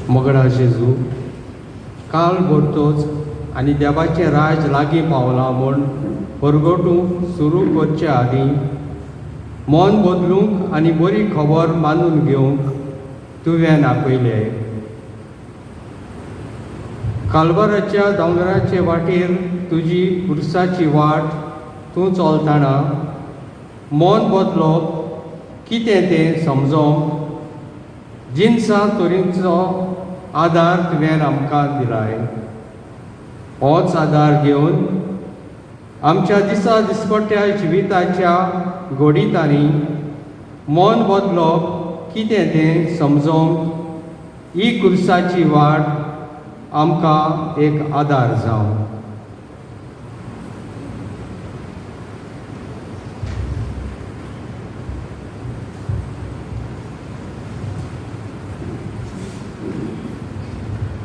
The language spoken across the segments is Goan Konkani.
मोगडा जेजू, काल भरतोच आनी देवाचें राज लागीं पावलां म्हूण परगटूंक सुरू करचे आदीं मन बदलूंक आनी बरी खबर मानून घेवंक तुवें आपयलें। कालवाराच्या दोंगराचे वाटेर तुजी पुरसाची वाट तूं चलतना मन बदलप कितें तें समजोंक जिनसां तोरींचो आदार तुवें आमकां दिलाय। होच आदार घेवन आमच्या दिसा दिसपट्ट्या जिविताच्या घडितांनी मन बदलप कितें तें समजोंक ही कुर्साची वाट आमकां एक आदार जावं।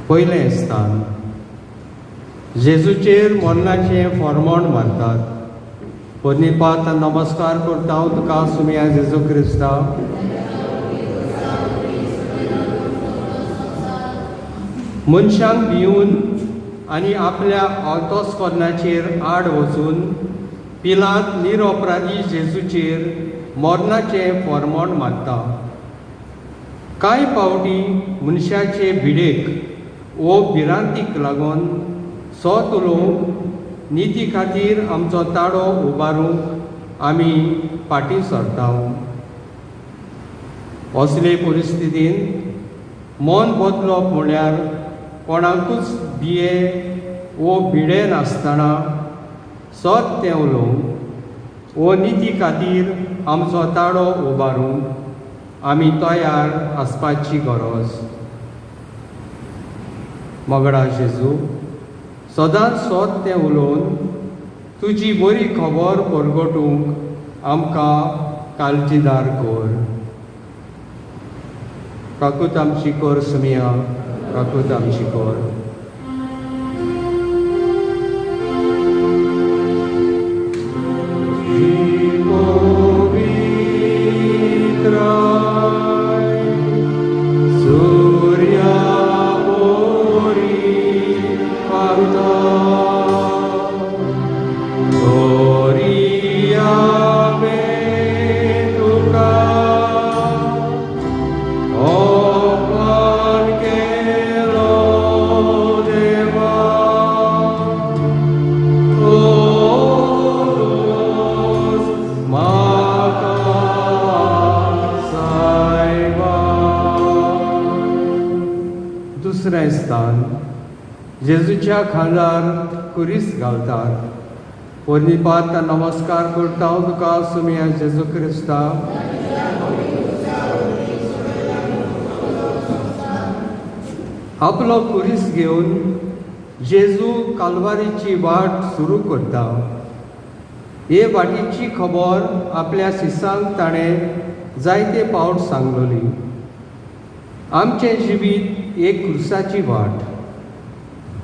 पयलें स्थान, जेजूचेर मरणाचें फॉर्मोण मारतात। पोरनीपात नमस्कार करता हांव तुका सुमिया जेजू क्रिस्ता। मनशांक भिवन आनी आपल्या अंतस्करणाचेर आड वचून पिलात निरपराधी जेजूचेर मरणाचें फॉर्मोण मारता। कांय फावटी मनशाचे भिडेक वो भिरांतीक लागून सत उलोवंक निती खातीर आमचो ताळो उबारूंक आमी फाटीं सरता। असले परिस्थितीन मन बदलप म्हळ्यार कोणाकूच भिये वो भिडे नासतना सत तें उलोवंक वो निती खातीर आमचो ताळो उबारूंक आमी तयार आसपाची गरज। मोगडा जेजू, सदांच सत तें उलोवन तुजी बरी खबर परगटूंक आमकां काळजीदार कर। काकूत आमची कर सुमिया, काकूत आमची कर। दुसरें स्थान, जेजूच्या खांदार कुरीस घालतात। पोरनीपात नमस्कार करता हांव तुका सुमिया जेजू क्रिस्ता। आपलो कुरीस घेवन जेजू कालवारीची वाट सुरू करता। हे वाटीची खबर आपल्या शिसांक ताणें जायते पावट सांगलोली। आमचें जिवीत एक कुर्साची वाट।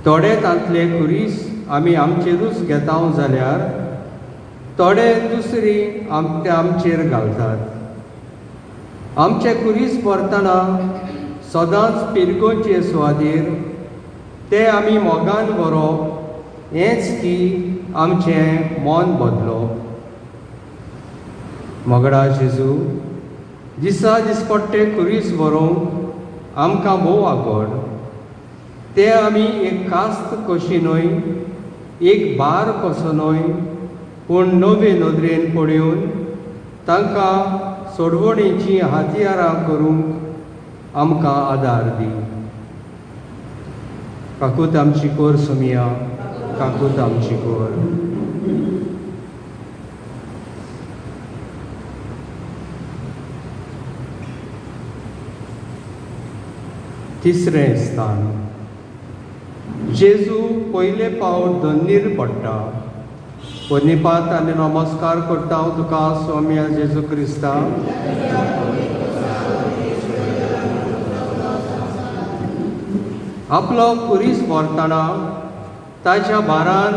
थोडे तांतले कुरीस आमी आमचेरूच घेता जाल्यार थोडे दुसरी ते आमचेर घालतात। आमचे कुरीस भरतना सदांच पिरगोचे सुवादीर ते आमी मोगान व्हरप हेंच की आमचें मन बदलप। मोगडा जेजू, दिसा दिसपट्टे कुरीस व्हरूंक आमकां भोव आगोड। ते आमी एक कास्त कशी न्हय, एक भार कसो न्हय, पूण नवे नदरेन पळोवन तांकां सोडवणेचीं हत्यारां करूंक आमकां आदार दी। काकूत आमची कोर सुमिया, काकूत आमची कोर। तिसरें स्थान, जेजू पयले पावट धन्नीर पडटा। पोरनीपात आनी नमस्कार करता हांव तुका स्वामिया जेजू क्रिस्ता। आपलो कुरीस व्हरतना ताच्या भारान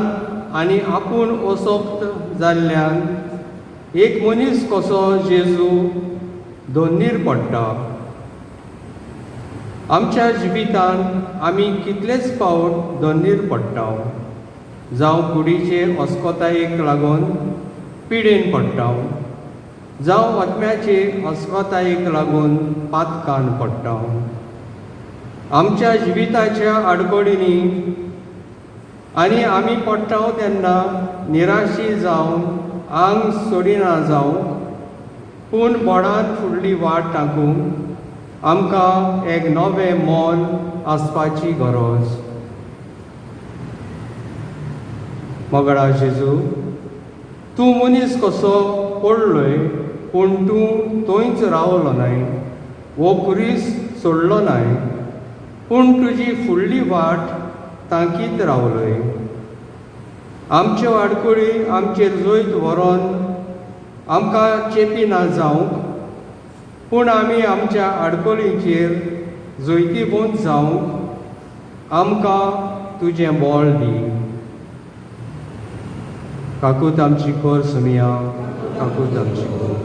आनी आपूण असक्त जाल्ल्यान एक मनीस कसो जेजू धन्नीर पडटा। आमच्या जिवितांत आमी कितलेच फावट दंदीर पडटा, जावं कुडीचे अस्कोतायेक लागून पिडेन पडटा, जावं आत्म्याचे अस्कोतायेक लागून पातकान पडटा। आमच्या जिविताच्या आडखळींनी आनी आमी पडटा तेन्ना निराशी जावन आंग सोडिना जावं, पूण बोडान फुडली वाट टाकूंक आमकां एक नवें मन आसपाची गरज। मोगळा जेजू, तूं मनीस कसो पडलोय, पूण तूं थंयच रावलो न्हय, वो खुरीस सोडलो न्हय, पूण तुजी फुडली वाट तांकीत रावलोय। आमच्यो आडखळी आमचेर जैत व्हरोन आमकां चेपी ना जावंक, पूण आमी आमच्या आडखळींचेर जैतिवंत जावंक आमकां तुजें बळ दी। काकूत आमची कर सुमिया, काकूत आमची कर।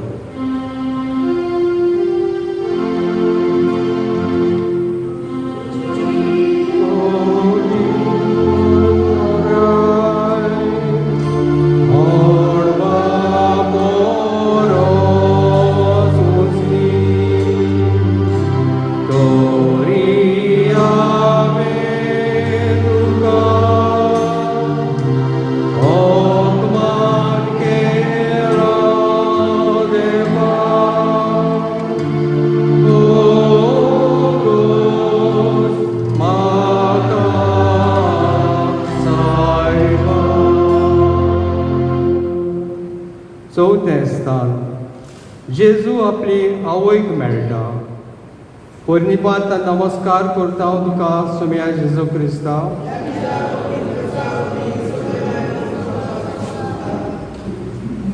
चवथें स्थान, जेजू आपली आवयक मेळटा। पोरनिपात नमस्कार करता हांव तुका सुम्या जेजू क्रिस्ता।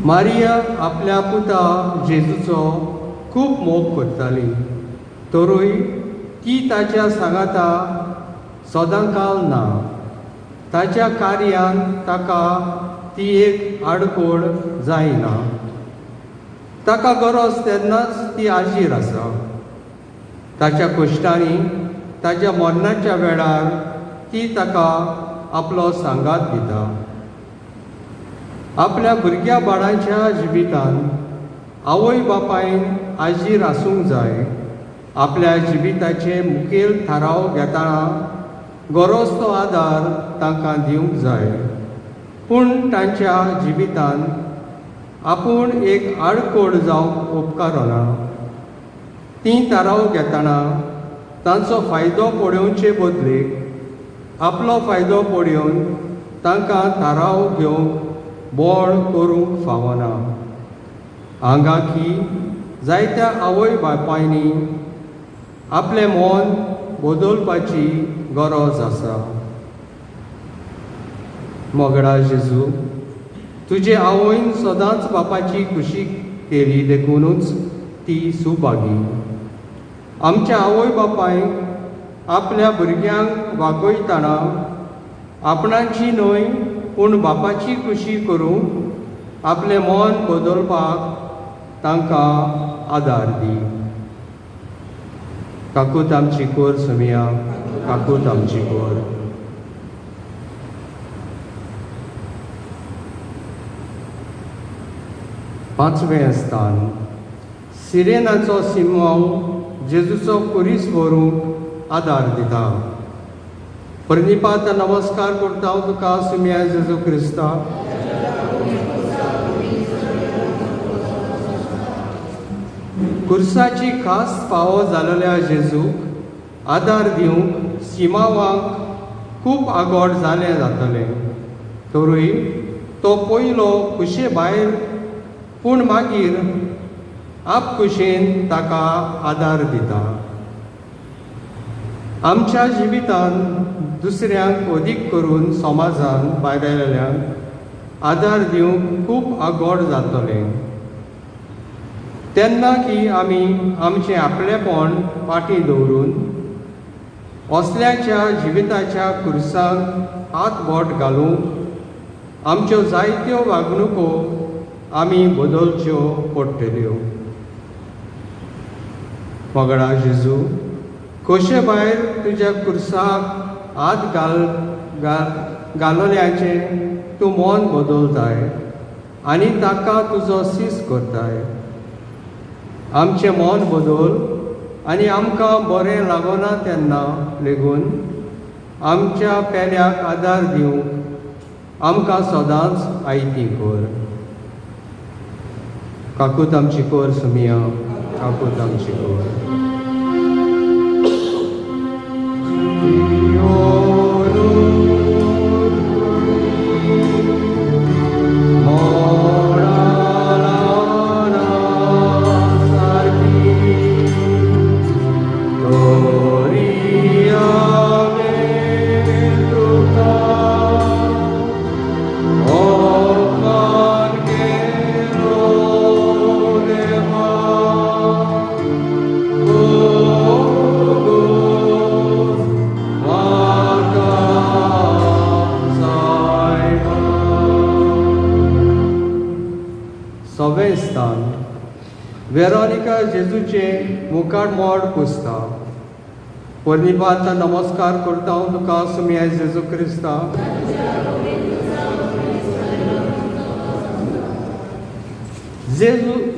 मारिया आपल्या पुता जेजूचो खूब मोग करताली, तरूय ती ताच्या सांगाता सदांकाल ना। ताच्या कार्यान ताका ती एक आडखळ जायना। ताका गरज तेन्नाच ती आजीर आसा। ताच्या कश्टांनी, ताच्या मरणाच्या वेळार ती ताका आपलो सांगात दिता। आपल्या भुरग्या बाळांच्या जिवितान आवय बापायन आजीर आसूंक जाय। आपल्या जिविताचे मुखेल थाराव घेतना गरज तो आदार तांकां दिवंक जाय, पूण तांच्या जिवितान आपूण एक आडखळ जावंक उपकारना। तीं थाराव घेतना तांचो फायदो पळोवचे बदलेक आपलो फायदो पळोवन तांकां थाराव घेवंक बळ करूंक फावना। हांगा की जायत्या आवय बापायनी आपलें मन बदलपाची गरज आसा। मोगडा जेजू, तुजे आवयन सदांच बापाची खुशी केली, देखूनच ती सुभागी। आमच्या आवय बापायक आपल्या भुरग्यांक वागयतना आपणाची न्हय पूण बापाची खुशी करूंक आपलें मन बदलपाक तांकां आदार दी। काकूत आमची कोर सुमिया, काकूत आमची कोर। पांचवें स्थान, सिरेनाचो सिमांव जेजूचो खुरीस व्हरूंक आदार दिता। प्रणिपात नमस्कार करता हांव तुका सुमिया जेजू क्रिस्ता। खुर्साची खास फावो जालेल्या जेजूक आदार दिवंक सिमांवाक खूब आगोड जालें जातलें, तरूय तो पयलो खुशे भायर पूण मागीर आपखुशेन ताका आदार दिता। आमच्या जिवितान दुसऱ्यांक अदीक करून समाजान भायर आयिल्ल्यांक आदार दिवंक खूब आगोड जातलें, तेन्ना की आमी आमचें आपलेपण फाटीं दवरून असल्याच्या जिविताच्या खुर्सांक हात बोट घालूंक आमच्यो जायत्यो वागणुको आमी बदलच्यो पडटल्यो। मोगडा जेजू, कशे भायर तुज्या कुर्साक हात घाल घालल्याचें तूं मन बदलताय आनी ताका तुजो सीस करताय. आमचें मन बदल आनी आमकां बरें लागना तेन्ना लेगून आमच्या पेल्याक आदार दिवंक आमकां सदांच आयती कर. काकूत आमची कर सुमिया, काकूत आमची कर. वेरोनिका जेजूचे मुखार मोड पुसता. पोरनीपाता नमस्कार करता हांव तुका सुमिया जेजू क्रिस्ता.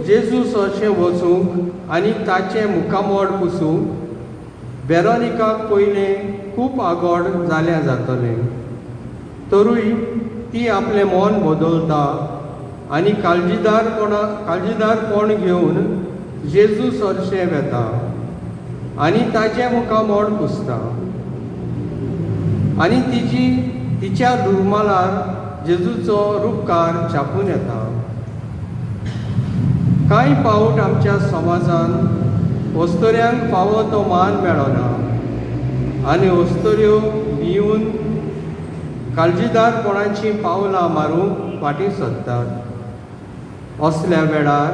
जेजू सरशें वचूंक आनी ताचें मुखामोड पुसूंक वेरोनिकाक पयलें खूब आगोड जाल्या जातलें, तरूय ती आपलें मन बदलता आनी काळजीदारपण घेवन जेजू सरशें वेता आनी ताचें मुखामोड पुसता आनी तिच्या रुमालार जेजूचो रुपकार छापून येता. कांय पावट आमच्या समाजान अस्तुऱ्यांक फावो तो मान मेळना आनी अस्तुऱ्यो भिवन काळजीदारपणाचीं पावलां मारूंक फाटीं सरतात. असल्या वेळार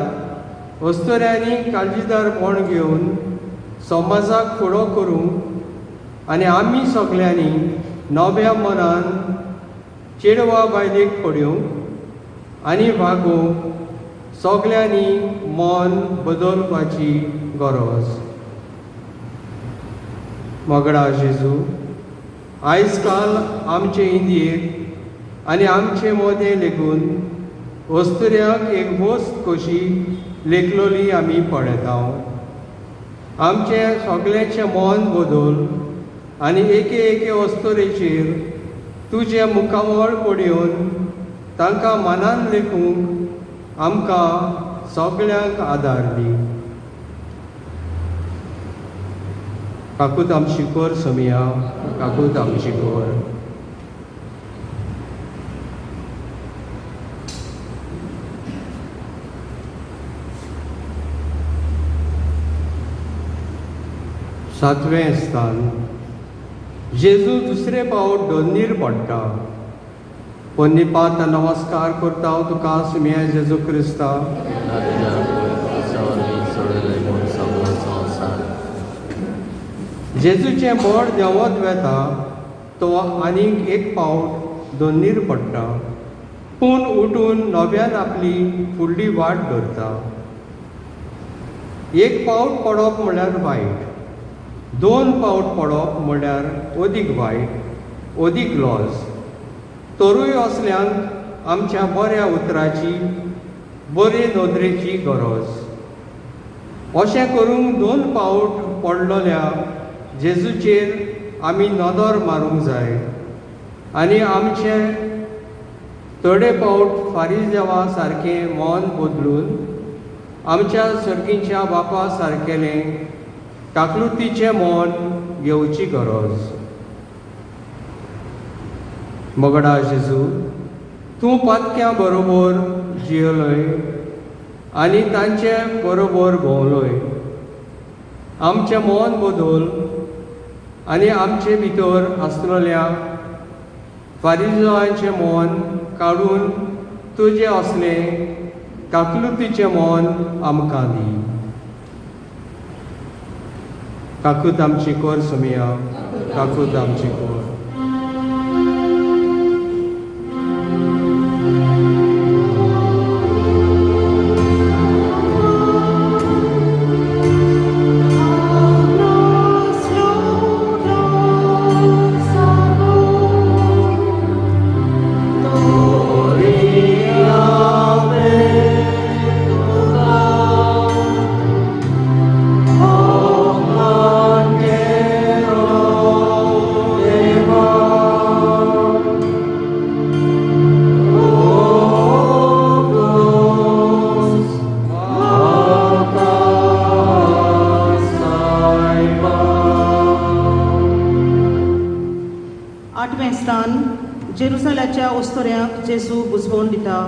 अस्तुऱ्यांनी काळजीदारपण घेवन समाजाक फुडो करूंक आनी आमी सगल्यांनी नव्या मनान चेडवा बायलेक पळोवंक आनी वागोवंक सगल्यांनी मन बदलपाची गरज. मोगडा जेजू, आयज काल आमचे इंदियेक आनी आमचे मदें लेगून अस्तुऱ्यांक एक वस्त कशी लेखलोली आमी पळयता. आमचें सगळ्यांचें मन बदल आनी एके एके अस्तुरेचेर तुजें मुखामळ पळोवन तांकां मनान लेखूंक आमकां सगळ्यांक आदार दी. काकूत आमची कर समिया, काकूत आमची कर. सातवें स्थान. जेजू दुसरे पावट दोनीर पडटा. पोन्नीपात नमस्कार करता हांव तुका सुमिया जेजू क्रिस्ता. जेजूचें बोड देंवत वेता तो आनीक एक पावट दोनीर पडटा, पूण उठून नव्यान आपली फुडली वाट धरता. एक पावट पडप म्हळ्यार वायट, दोन पावट पडप म्हळ्यार अदीक वायट, अदीक लॉस. तरूय असल्यांक आमच्या बऱ्या उतराची, बरे नदरेची गरज. अशें करूंक दोन पावट पडलेल्या जेजूचेर आमी नदर मारूंक जाय आनी आमचे थोडे पावट फारीदेवा सारकें मन बदलून आमच्या सर्गीच्या बापा सारकेलें काकलुतीचें मन घेवची गरज. मोगडा जेजू, तूं पातक्यां बरोबर जियेलोय आनी तांचे बरोबर भोंवलोय. आमचें मन बदल आनी आमचे भितर आसलेल्या फारीजोआंचें मन काडून तुजें असलें काकलुतीचें मन आमकां दी. काकूत आमची कर समिया, काकूत आमची कर. आठवें स्थान जेरुसलाच्या ओस्तोऱ्याक जेजू बुजवण दिता.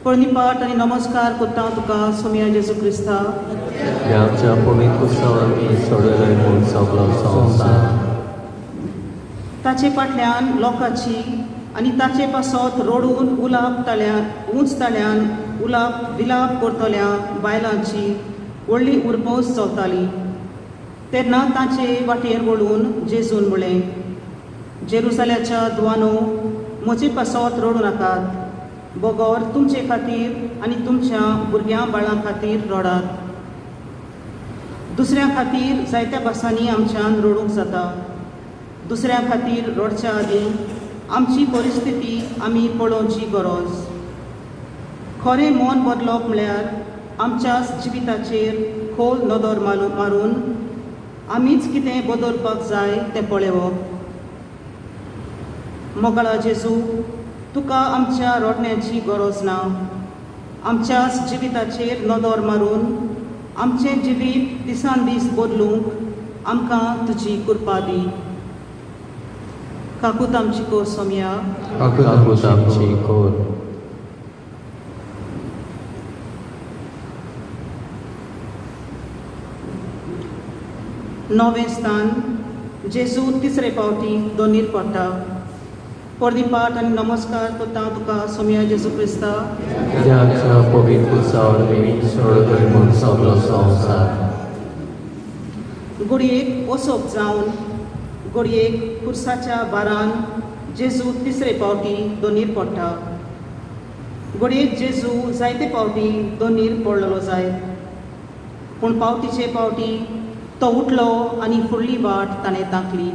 पळणीपाट आनी नमस्कार करता तुका सोमया जेजू क्रिस्ता. देवाच्या पवित्र कुसांनी सोडयले म्हूण सगलो संवसार. ताचे फाटल्यान लोकांची आनी ताचे पासत रडून उलाप ताळ्यान उंच ताळ्यान उलाप विलाप करतल्या बायलांची व्हडली उरपोस चलताली. तेन्ना ताचे वाटेर वळून जेजून म्हळें, जेरुसलाच्या दुवानो म्हजे पासत रडूं नाकात, बगर तुमचे खातीर आनी तुमच्या भुरग्यां बाळां खातीर रडात. दुसऱ्यां खातीर जायत्या भासांनी आमच्यान रडूंक जाता. दुसऱ्यां खातीर रडच्या आदीं आमची परिस्थिती आमी पळोवची गरज. खरें मन बदलप म्हळ्यार आमच्या जिविताचेर खोल नदर मारून आमीच कितें बदलपाक जाय तें पळोवप. मोगाळा जेजू, तुका आमच्या रडण्याची गरज ना. आमच्याच जिविताचेर नदर मारून आमचें जिवीत दिसान दीस बदलूंक आमकां तुजी कृपा दी. काकूत आमची कोर सोमया. काकूत आमची कोर. णवें स्थान जेजू तिसरे पावटी दोनीर पडटा. परदीपाठ आनी नमस्कार करता तुका सोमया जेजू क्रिस्ता. देवाच्या पवित्र कुसांनी सोडयले म्हूण सगलो संवसार. घडयेक ओसप जावन घडयेक खुर्साच्या बारान जेजू तिसरे पावटी दोनीर पडटा. घडयेक जेजू जायते पावटी दोनीर पडलेलो जाय, पूण पावटीचे पावटी तो उठलो आनी फुडली वाट ताणें तांकली.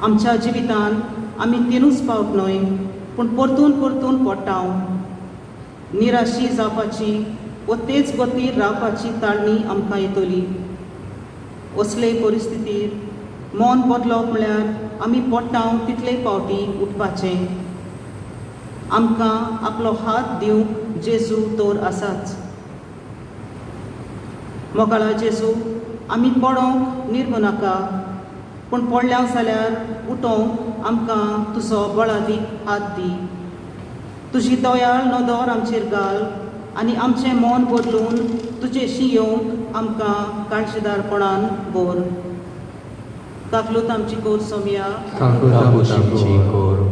आमच्या जिवितांत आमी तिनूच पावट न्हय पूण परतून परतून पडटा. निराशी जावपाची व तेच गतीर रावपाची ताळणी आमकां येतली. असले परिस्थितीर मन बदलप म्हळ्यार आमी पडटा तितले पावटी उठपाचें. आमकां आपलो हात दिवंक जेजू तर आसाच. मोगाळा जेजू, आमी पडोंक निर्मू नाका, पूण पडल्या जाल्यार उठोवंक आमकां तुजो बळादीक हात दी. तुजी दयाळ नदर आमचेर घाल आनी आमचें मन बदलून तुजेशी येवंक आमकां काळजीदारपणान भर. काकलूत आमची कोर सोमया. काकूत आमची कोर.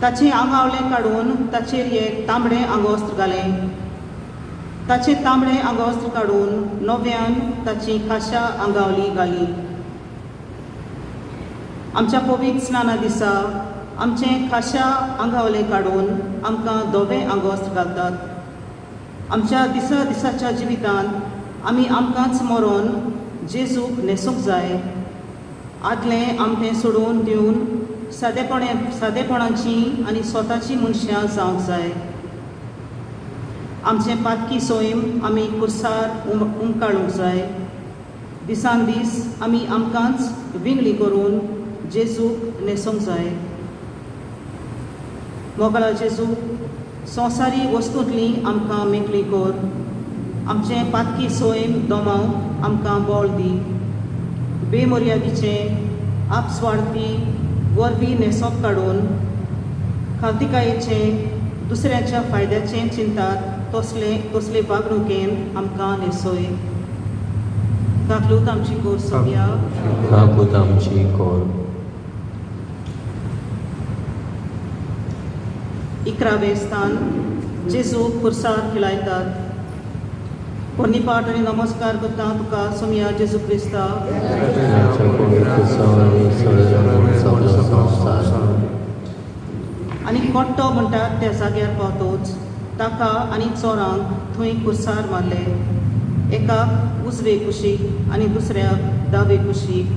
ताचें आंगावलें काडून ताचेर एक तांबडें आंगवस्त्र घालें. ताचें तांबडें आंगवस्त्र काडून नव्यान ताची खाशा आंगावली घाली. आमच्या पवित्र स्नाना दिसा आमचें खाशा आंगावलें काडून आमकां धवें आंगवस्त्र घालतात. आमच्या दिसा दिसाच्या जिवितांत आमी आमकांच मरोन जेजूक न्हेसूंक जाय. आदलें आमचें सोडून दिवन सादेपणाची आनी स्वताची मनशां जावंक जाय. आमचें पातकी सोयम आमी कुर्सार उमकाळूंक जाय. दिसान दीस आमी आमकांच विंगळी करून जेजूक न्हेसूंक जाय. मोगाळा जेजू, संवसारी वस्तूंतली आमकां मेकळी कर. आमचें पातकी सोयम दमावंक आमकां बळ दी. बेमर्यादीचें आपस्वार्थी वरवीं न्हेसप काडून खावतिकायेचें दुसऱ्याच्या फायद्याचें चिंतात तसले वागणुकेन आमकां न्हेसय. काकलूत आमची कोर सोमया. काकूत आमची कोर. 11वें स्थान जेजू खुर्सार खिळायतात. कोर्नीपाट आनी नमस्कार करता तुका सोमया जेजू क्रिस्ता. आनी कोट्टो म्हणटात त्या जाग्यार पावतोच ताका आनी चोरांक थंय कुर्सार मारले, एकाक उजवे कुशीक आनी दुसऱ्याक दावे कुशीक.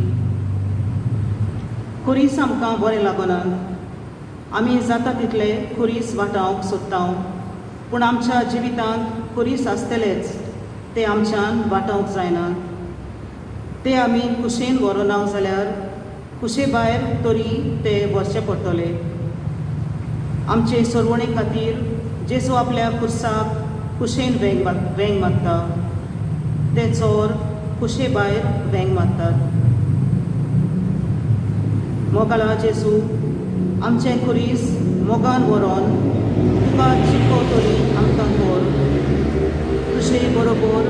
खुरीस आमकां बरें लागना, आमी जाता तितले खुरीस वाटावंक सोदता, पूण आमच्या जिवितांत खुरीस आसतलेच, ते आमच्यान वाटावंक जायना. ते आमी खुशेन व्हरना जाल्यार खुशे भायर तरी ते व्हरचे पडटले. आमचे सोडवणे खातीर जेजू आपल्या खुर्साक खुशेन वेंग मारता, ते चोर खुशे भायर वेंग मारतात. मोगाला जेजू आमचें खुरीस मोगान व्हरोन तुका चिको तरी आमकां कर, तुजे बरोबर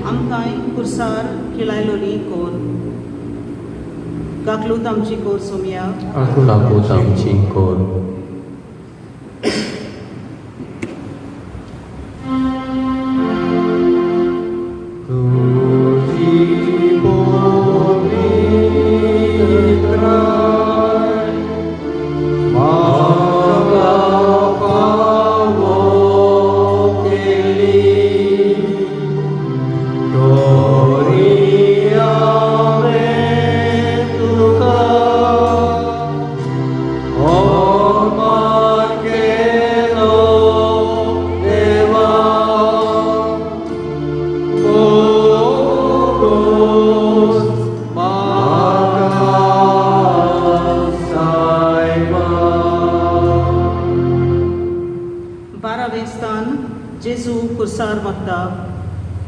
आमकांय खुर्सार खिळायलोली कर. काकलूत आमची कोर सोमया. काकूत आमची कोर.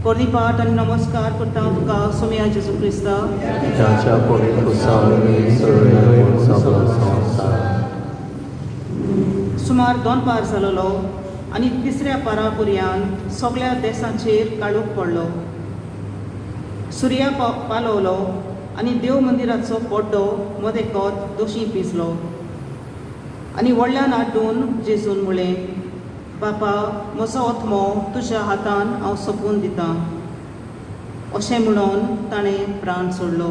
कोर्नीपाट आनी नमस्कार करता तुका सोमया जेजू क्रिस्ता. सुमार 2 पार जालोलो आनी तिसऱ्या पारा पुरयान सगळ्या देसांचेर काळोख पडलो. सुर्या पालवलो आनी देव मंदिराचो पड्डो मदेकत दोशी पिजलो. आनी व्हडल्यान आड्डून जेजून म्हळें, बापा म्हजो आत्मो तुज्या हातान हांव सोंपून दितां. अशें म्हणून ताणें प्राण सोडलो.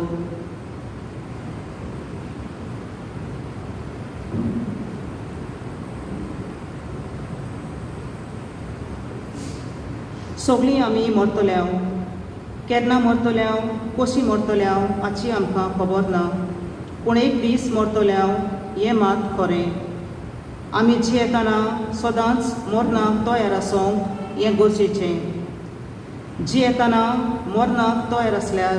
सगळीं आमी मरतल्या, केन्ना मरतल्या कशी मरतल्या हाची आमकां खबर ना, पूण एक दीस मरतल्या हें मात खरें. आमी जियेतना सदांच मरणाक तयार आसूंक हें गरजेचें. जियेतना मरणाक तयार आसल्यार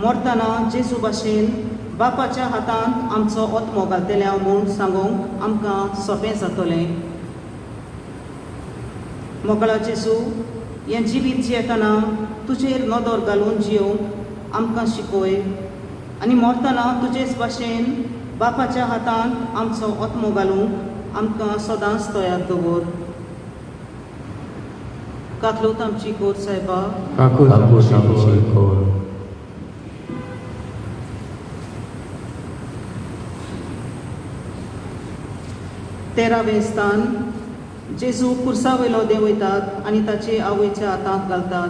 मरतना जेजू भाशेन बापाच्या हातांत आमचो आत्मो घालतल्या म्हूण सांगूंक आमकां सोंपें जातलें. मोगळा जेजू, हें जिवीत जियेतना तुजेर नदर घालून जियोवंक आमकां शिकय आनी मरतना तुजेच भाशेन बापाच्या हातांत आमचो आत्मो घालूंक आमकां सदांच तयार दवर. काकलूत आमची कोर सायबा. काकूत आमची कोर. 13वें स्थान. जेजू कुर्सा वयलो देंवयतात आनी ताचे आवयच्या हातांत घालतात.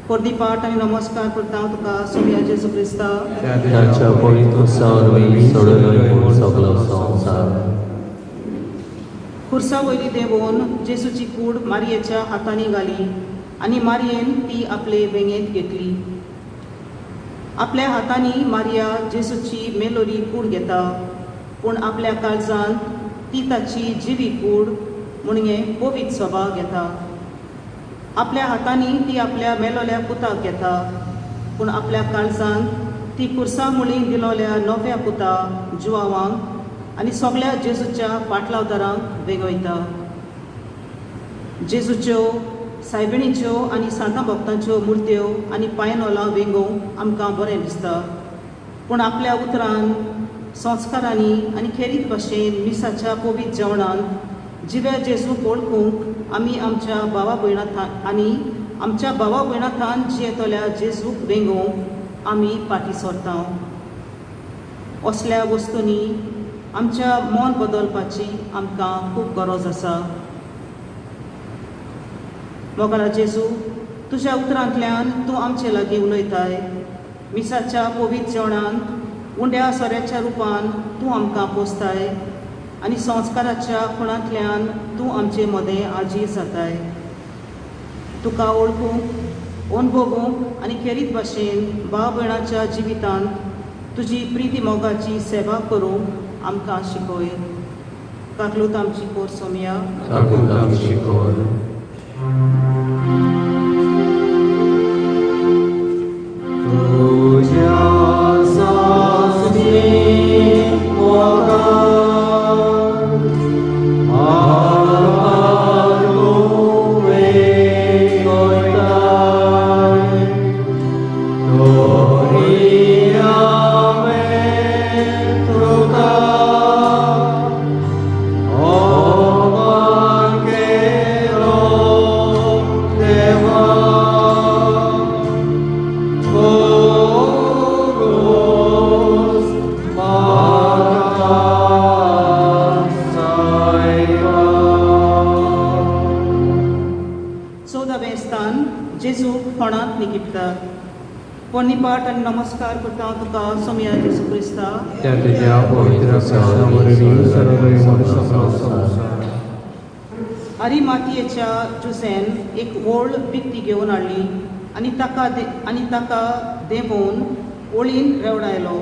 कोर्दीपाट आनी नमस्कार करता तुका सोमया जेजू क्रिस्ता. ताच्या पवित्र वरवीं सोडयलो म्हूण सगलो संवसार. खुर्सा वयली देंवोवन जेजूची कूड मारयेच्या हातांनी घाली आनी मारयेन ती आपले वेंगेंत घेतली. आपल्या हातांनी मारिया जेजूची मेलोरी कूड घेता, पूण आपल्या काळजांत ती ताची जिवी कूड म्हणजे पवित्र सभा घेता. आपल्या हातांनी ती आपल्या मेलोल्या पुताक घेता, पूण आपल्या काळजांत ती कुर्सा मुळी दिलोल्या नव्या पुता जुवावांक आनी सगळ्या जेजूच्या पाटलावदारांक वेगयता. जेजूच्यो सायबिणीच्यो आनी सांता भक्तांच्यो मुर्त्यो आनी पायनोलां वेंगोवंक आमकां बरें दिसता, पूण आपल्या उतरान संस्कारांनी आनी खेरीत भाशेन मिसाच्या पवित्र जेवणांत जिव्या जेजूक वळखूंक आमी आमच्या भावा भयणां आनी आमच्या भावा भयणां जियेतल्या जेजूक वेंगोवंक आमी फाटीं सरता. असल्या वस्तूंनी आमच्या मन बदलपाची आमकां खूब गरज आसा. मोगाळा जेजू, तुज्या उतरांतल्यान तूं आमचे लागीं उलयताय. मिसाच्या पवित्र जेवणांत उंड्या सोऱ्याच्या रुपान तूं आमकां पोसताय आनी संस्काराच्या खुणांतल्यान तूं आमचे मदें आजी जाताय. तुका वळखूंक, अणभवूंक आनी खेरीत भाशेन भाव भयणाच्या जिवितांत तुजी प्रिती मोगाची सेवा करूंक आमकां शिकय. काकलूत आमची कोर सोमया. काकलूत आमची कोर. तुज्या सासणी मोगान म्हाका तुवें कोयताय, तरी हांवें तुका अवमान केलो देवा. कोरोस म्हाका सायबा. 14वें स्थान जेजूक फोंडांत निकिपता. पोन्नीपाट आनी नमस्कार करता तुका सोमया जेजू क्रिस्ता. त्या तुज्या पवित्र आत्म्या वरवीं सर्वय म्हूण सगळो संवसार. आरिमाथियेच्या जुझेन एक व्हड बिकती घेवन हाडली आनी ताका देंवोवन ओळीन रेवडायलो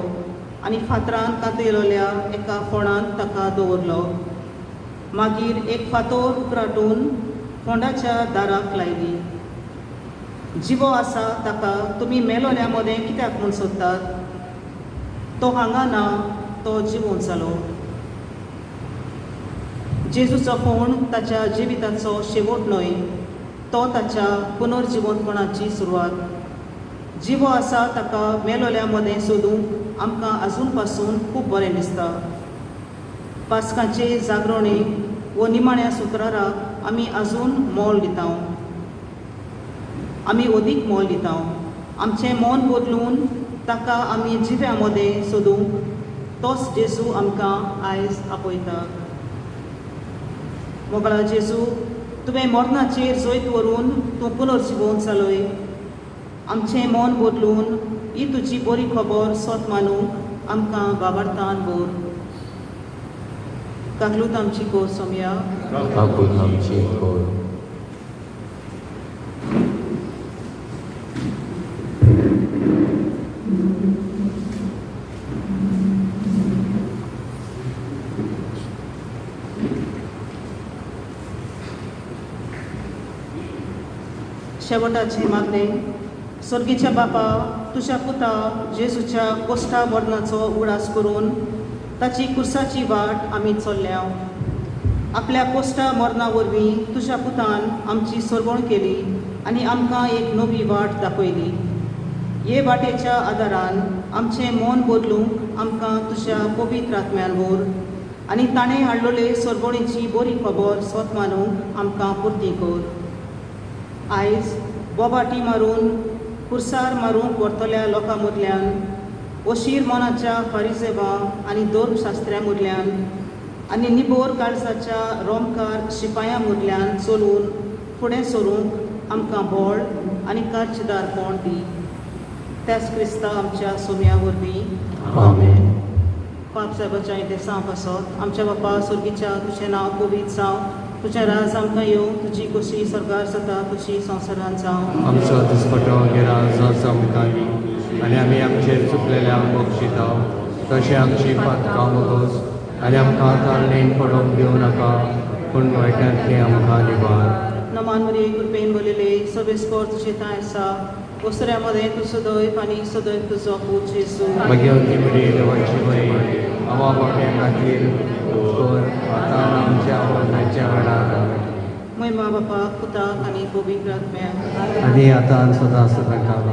आनी फातरान कातयलोल्या एका फोंडांत ताका दवरलो. मागीर एक फातोर उकराटून फोंडाच्या दाराक लायली. जिवो आसा ताका तुमी मेलोल्या मदें कित्याक म्हूण सोदतात? तो हांगा ना, तो जिवोन जालो. जेजूचो फोंड ताच्या जिविताचो शेवट न्हय, तो ताच्या पुनर्जिवंतपणाची सुरवात. जिवो आसा ताका मेलोल्या मदें सोदूंक आमकां आजून पासून खूब बरें दिसता. पास्काचे जागरणेक वो निमाण्या सुत्राराक आमी आजून मोल दिता, आमी अदीक मोल दिता. आमचें मन बदलून ताका आमी जिव्या मदें सोदूंक तोच जेजू आमकां आयज आपयता. मोगळा जेजू, तुवें मरणाचेर जैत व्हरून तूं पुनर्जिवोवन चालय. आमचें मन बदलून ही तुजी बरी खबर सोत मानूंक आमकां बाबार्थान भर. काकलूत आमची कोर सोमया. काकलूत आमची कोर. शेवटाचें मागणें. स्वर्गीच्या बापा, तुज्या पुता जेजूच्या कोश्टा मरणाचो उगडास करून ताची कुर्साची वाट आमी चल्ल्या. आपल्या कोश्टा मरणा वरवीं तुज्या पुतान आमची सरवण केली आनी आमकां एक नवी वाट दाखयली. हे वाटेच्या आदारान आमचें मन बदलूंक आमकां तुज्या पवित्र आत्म्यान व्हर आनी ताणें हाडलेले सरवणीची बरी खबर सोत मानूंक आमकां पुर्ती कर. आयज बोबाटी मारून कुर्सार मारूंक व्हरतल्या लोकां मदल्यान, अशीर मनाच्या फारिजेवा आनी धर्मशास्त्र्या मदल्यान आनी निबोर काळजाच्या रोमकार शिपायां मदल्यान चलून फुडें सरूंक आमकां बळ आनी कारचेदारपण दी. त्याच क्रिस्ता आमच्या सोम्या वरवीं. आमेन. पाप साहेबाच्या देसां पासत आमच्या बापा स्वर्गीच्या, तुजें नांव पवित्र जावं, तुजें राज आमकां येवं, तुजी खोशी स्वर्गार जाता तशी संवसारांत जावं. आमचो दिसपटो गिराज आमकां दी आनी आमी आमचेर चुकलेल्यांक बक्षिता तशें आमची पातकां मोगोस आनी आमकां तारणेन पडोवंक दिवं नाका, पूण वायटांतली आमकां निवार. नमान मरिये, कृपेन भरिल्ले, सर्वेस्पर तुजें थांय आसा. ओसऱ्या मदें तूं सदैव आनी सदैव तुजो पूत जेजू. भगवती मरिये, देवाची माई, आवा बाप्या खातीर कर आतां आमच्या मरणाच्या वेळार. महिमा बापाक, पुताक आनी पवित्र आत्म्याक, आनी आतां सदां सदां काल.